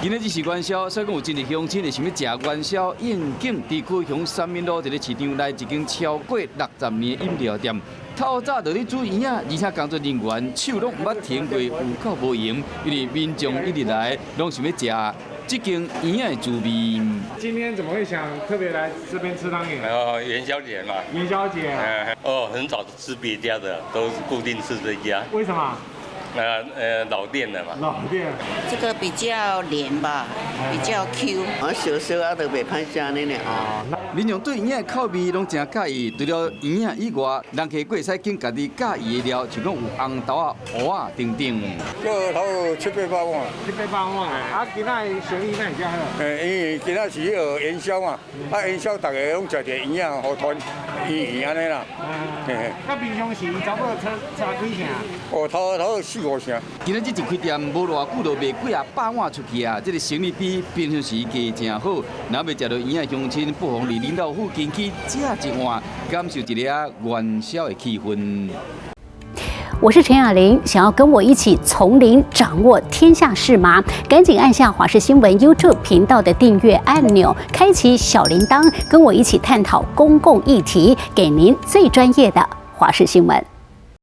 今仔日是元宵，所以講有真濟鄉親會想欲食元宵，應景佇高雄三民路一个市場內一間超過60年的飲料店，透早就咧煮圓仔，而且工作人員手攏毋捌停過，有夠無閒，因為民眾一直來攏想欲食這間圓仔的滋味。今天怎麼會想特別來這邊吃湯圓？哦，元宵節嘛。元宵節。哦，很少吃別家的，都是固定吃這家。為什麼？老店的嘛。老店。這個比較黏吧，比較 Q。啊，燒燒啊，都袂歹食呢呢。哦。民眾對圓仔的口味攏誠佮意，除了圓仔以外，人客閣會使揀家己佮意的料，像講有紅豆仔、芋仔等等。這頭七八百碗。七八百碗，啊，今仔生意哪會遮好？因為今仔是彼个元宵嘛，啊元宵逐个攏食著圓仔、芋團、圓圓按呢啦。嘿。啊，平常時差不多炒幾成？哦，頭頭四五成。今仔日一開店無偌久就賣幾仔百碗出去啊！這个生意比平常時加誠好。若欲食著圓仔鄉親，不妨佇恁兜附近去食一碗，感受一下元宵的氣氛。我是陳雅玲，想要跟我一起從零掌握天下事嗎？趕緊按下華視新聞 YouTube 頻道的訂閱按鈕，開啟小鈴鐺，跟我一起探討公共議題，給您最專業的華視新聞。